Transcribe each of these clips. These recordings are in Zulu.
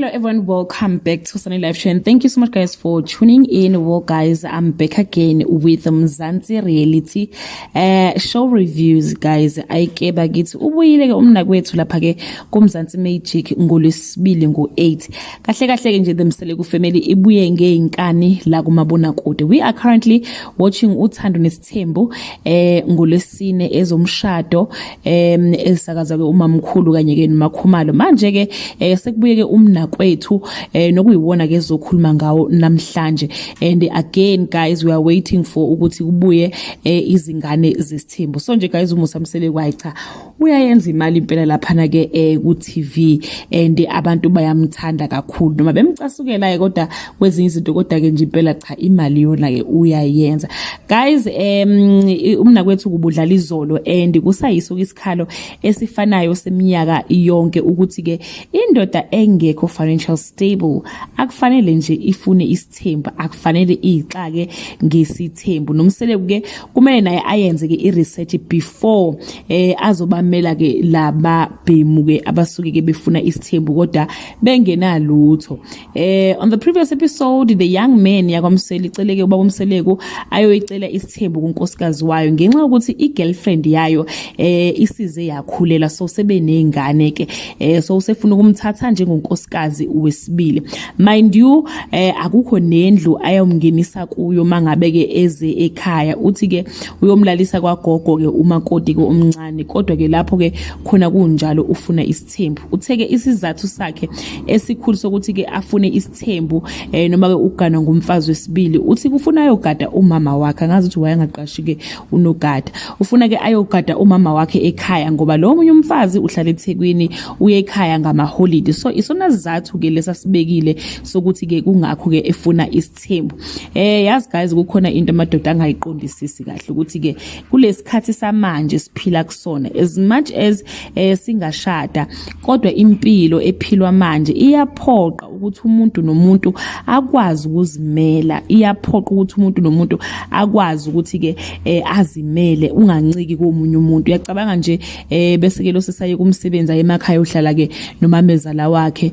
Hello everyone, welcome back to Sunny Live Show and thank you so much, guys, for tuning in. Well guys, I'm back again with Mzansi Reality show reviews, guys. Ayike bakithi, ubuyile ke umnakwethu lapha ke kuMzansi Magic ngolwesibili ngo8. Kahle kahle ke nje, the Mseleku family ibuye ngeinkani la kumabona kude. We are currently watching Uthando Nesithembu ngolwesine, ezomshado esakaza ke umamkhulu kanye ke noMakhumalo. Manje ke sekubuye ke umnakwethu nokuyiwona ke ezokhuluma ngawo namhlanje. And again guys, we are waiting for ukuthi kubuye izingane zesithembu. So nje guys, uMusa Mseleku, hayi cha, uyayenza imali impela laphana ke ku TV and abantu bayamthanda kakhulu noma bemcasukela ke kodwa kwezinye izinto, kodwa ke nje impela cha, imali yona ke uyayenza, guys. Umnakwethu kubudlala izolo and kusayiso isikhalo esifanayo seminyaka yonke ukuthi ke indoda engekho financial stable akufanele nje ifune isithembu, akufanele ixake ngesithembu. NoMseleku ke kumele naye ayenze ke i-research before azobamela ke laba bhemu ke abasuke ke befuna isithembu kodwa bengenalutho. On the previous episode, the young man yakwaMseleku iceleke ubaba uMseleku ayoyicela isithembu kunkosikazi wayo ngenxa yokuthi i-girlfriend yayo isize yakhulela, so sebenezingane ke, so usefuna ukumthatha njengonkosikazi wesibili. Mind you, akukho nendlu ayomngenisa kuyo mangabe ke eze ekhaya. Uthi ke uyomlalisa kwagogo ke umakoti ke omncane, kodwa ke lapho ke khona kunjalo ufuna isithembu. Utheke isizathu sakhe esikhulu sokuthi ke afune isithembu noma ke ugana ngumfazi wesibili, uthi kufuna ayogada umama wakhe. Angazi ukuthi wayengaqashi ke unogada. Ufuna ke ayogada umama wakhe ekhaya ngoba lo munye umfazi uhlala eThekwini, uye ekhaya ngama-holiday. So isona sizathu ke lesasibekile sokuthi ke kungakho ke efuna isithembu. Yazi guys, kukhona into amadoda angayiqondisisi kahle ukuthi ke kulesikhathi samanje siphila kusona, as much as singashada, kodwa impilo ephilwa manje iyaphoqa ukuthi umuntu nomuntu akwazi ukuzimela, iyaphoqa ukuthi umuntu nomuntu akwazi ukuthi ke azimele, unganciki komunye umuntu. Uyacabanga nje bese ke lo sesaye kumsebenzi, aye emakhaya, uhlala ke nomamezala wakhe,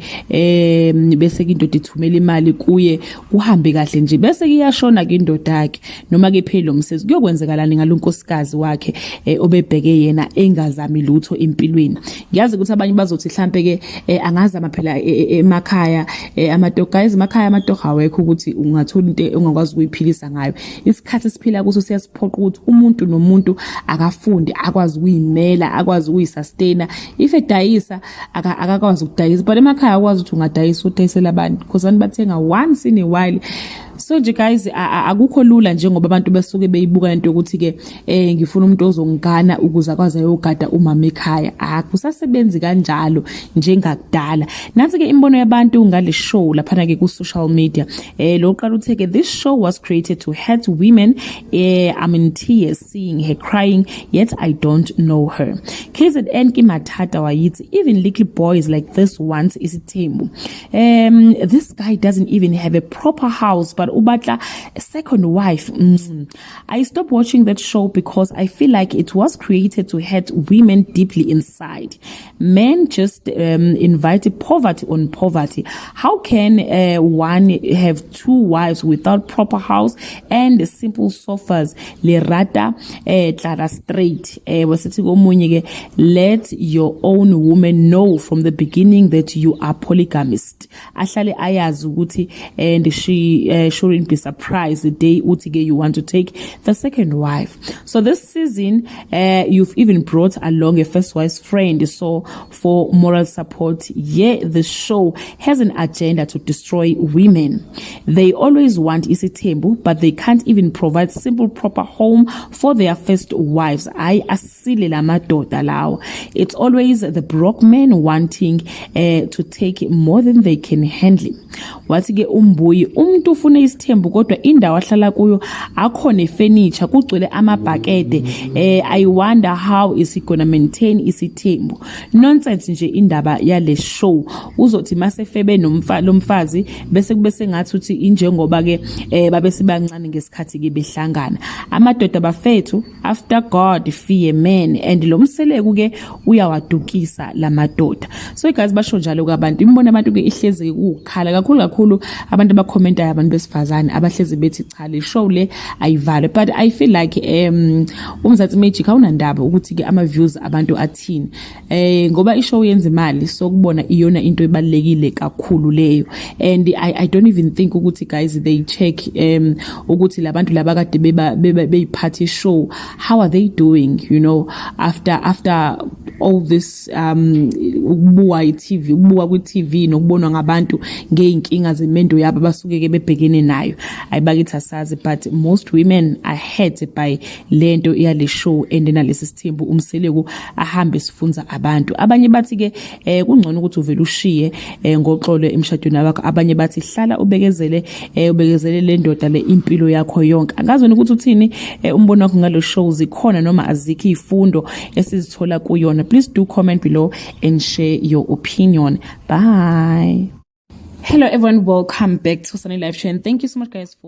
bese ke indoda ithumela imali kuye, kuhambe kahle nje, bese kuyashona ke indoda yakhe noma ke phela lo msebenzi, kuyokwenzekalani ngalonkosikazi wakhe obebheke yena engazami lutho empilweni? Ngiyazi ukuthi abanye bazothi mhlambe ke angazama phela emakhaya amatoho. Guys, emakhaya amatoho awekho ukuthi ungathola into ongakwazi ukuyiphilisa ngayo. Isikhathi esiphila kuso siyasiphoqa ukuthi umuntu nomuntu akafunde, akwazi ukuyimela, akwazi ukuyisustain. If edayisa, akakwazi ukudayisa, but emakhaya akwazi ukuthi ungadayisa, udayisela abantu because abantu bathenga once in a while. So nje guys, akukho lula njengoba abantu besuke beyibuka into yokuthi ke ngifuna umuntu ozongigana ukuze akwazi ayogada umama ekhaya. Akusasebenzi kanjalo njengakudala. Nansi ke imbono yabantu ngale show laphana ke ku social media. Lo qala uthe ke, "This show was created to hurt women. I'm in tears seeing her crying, yet I don't know her. KZN ke mathata wa itse, even little boys like this want isithembu. This guy doesn't even have a proper house, but ubatla a second wife. I stopped watching that show because I feel like it was created to hurt women deeply inside. Men just invited poverty on poverty. How can one have two wives without proper house and simple sofas? Le rata tlala straight." Wasithi komunye ke, "Let your own woman know from the beginning that you are polygamist. Ahlale ayazi ukuthi and she shouldn't be surprised the day uthi ke you want to take the second wife. So this season you've even brought along a first wife's friend, so for moral support. Yeah, the show has an agenda to destroy women. They always want isithembu, but they can't even provide simple proper home for their first wives. Ayi, asile lamadoda lawo. It's always the broke men wanting to take more than they can handle." Wathi ke umbuyi, umuntu ufuna Isithembu, kodwa indawo ahlala kuyo akho nefurniture, kugcwele amabhakede. I wonder how is he gonna maintain isithembu. Nonsense nje indaba yale show. Uzothi masefebe nomfa lomfazi, bese kube sengathi uthi injengoba ke babe sibancane ngesikhathi ke behlangana. Amadoda bafethu, after God, fear man, and lo Mseleku ke uyawadukisa lamadoda. So guys, basho njalo kwabantu, imbono abantu ke ihlezi ukukhala kakhulu kakhulu, abantu abakhomentayo, abantu besifazane abahlezi bethi cha, le show le ayivalwe. But I feel like uMzansi Magic awunandaba ukuthi ke ama views abantu athini, ngoba ishow yenza imali, so kubona iyona into ebalekile kakhulu leyo. And I don't even think ukuthi guys, they check ukuthi labantu laba kade beba beyiphathe show, how are they doing after all this ukubuka i-TV, ukubuka kwi-TV nokubonwa ngabantu ngeyinkinga zemendo yabo abasuke ke bebhekene nayo. Ayibakithi, asazi, but most women are hurt by lento yale show and nalesi sithembu uMseleku ahambe sifunza abantu. Abanye bathi ke kungcono ukuthi uvele ushiye ngoxolo emshadweni wakho. Abanye bathi hlala ubekezele, ubekezele le ndoda le impilo yakho yonke. Angazi wena ukuthi uthini umbono wakho ngalo show. Zikhona noma azikho izifundo esizithola kuyona? Please do comment below and share your opinion. Bye. Hello everyone, welcome back to Sunny Live Show and thank you so much, guys, for